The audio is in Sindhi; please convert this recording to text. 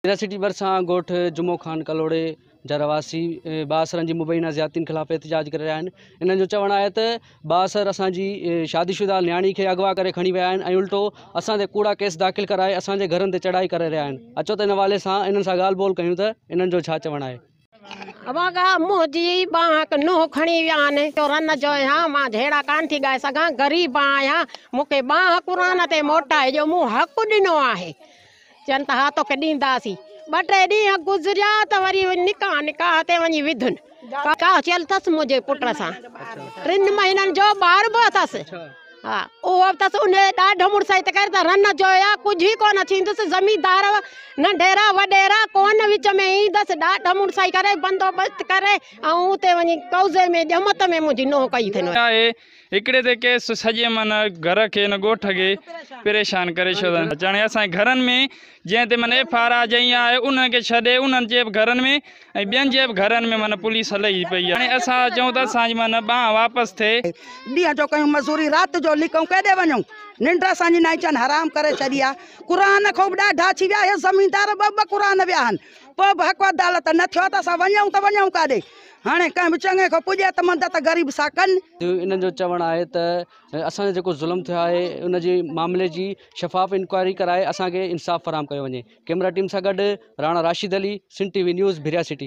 ڀريا سٽي ڀرسان ڳوٺ جمعو خان ڪلهوڙي جا رهواسي بااثرن جي مبينا زيادتين خلاف احتجاج ڪري رهيا آهن. انهن جو چوڻ آهي ته بااثر اسان جي شادي شده نياڻي کي اغوا ڪري کڻي ويا آهن ۽ الٽو اسان تي ڪوڙا ڪيس داخل ڪرائي اسان جي گهرن تي چڙهائي ڪري رهيا آهن. اچو ته ان حوالي سان انهن سان ڳالهه ٻولهه ڪيون ته انهن جو ڇا چوڻ آهي. اڀاڳا منهنجي ٻانهن کي نونهن کڻي ويا آهن. جو رن جو آهيان مان جهيڙا ڪانه ٿي ڳائي سگهان غريب آهيان مون کي ٻانهن قرآن تي موٽائي ڏيو مون حق ڏنو آهي. چون ته ها توکي ڏينداسين. ٻه ٽي ڏينهن گذريا ته وري نڪاح نڪاح تي وڃي وڌن. نڪاح ٿيل اٿس منهنجي پٽ سان. ٽن مهينن جو ٻار به اٿس. ها اهو به اٿس. انهيء ڏاڍ مڙسائي ته ڪري ته رن جو يا ڪجهه ئي ڪونه ٿيندس. زميندار ننڍيرا وڏيرا ڪونه وچ ۾ ايندس. ڏاڍ مڙسائي ڪري بندوبست ڪري ۽ اتي وڃي قوضي ۾ ڄمت ۾ منهنجي نونهن ڪئي اٿن. آهي هڪڙي تي ڪيس سڄي من گهر کي ان ڳوٺ کي پريشان ڪري ڇڏيو اٿن. هاڻي اسان جي گهرن ۾ جنهن تي من ايف آر آر جئين آهي انهن کي ڇڏي انهن جي به گهرن ۾ ۽ ٻين جي به گهرن ۾ من پوليس هلئي پئي آهي. هاڻي اسان چئون ته اسان جي من ٻانهن واپس ٿئي. ڏينهن جو ڪيون مزوري رات جو لڪون ڪيڏي وڃون ننڊ اسان جي نائچن حرام ڪري ڇڏي آ قرآن کان به ڏاڍا ٿي ويا اهي زميندار ٻه ٻه قرآن ويا آهن پوء به حق عدالت نه ٿيو ته اسان وڃون ته وڃون ڪاڏي هاڻي ڪنهن به چڱي کان پڄي ته مدد غريب سان ڪن. انهن جو چوڻ آهي ته اسان سان جيڪو ظلم ٿيو آهي ان جي معاملي جي شفاف انڪوائري ڪرائي اسان کي انصاف فراهم ڪيو وڃي. ڪئميرا ٽيم سان گڏ Rana Rashid Ali, Sindh T V news, Bhiria city.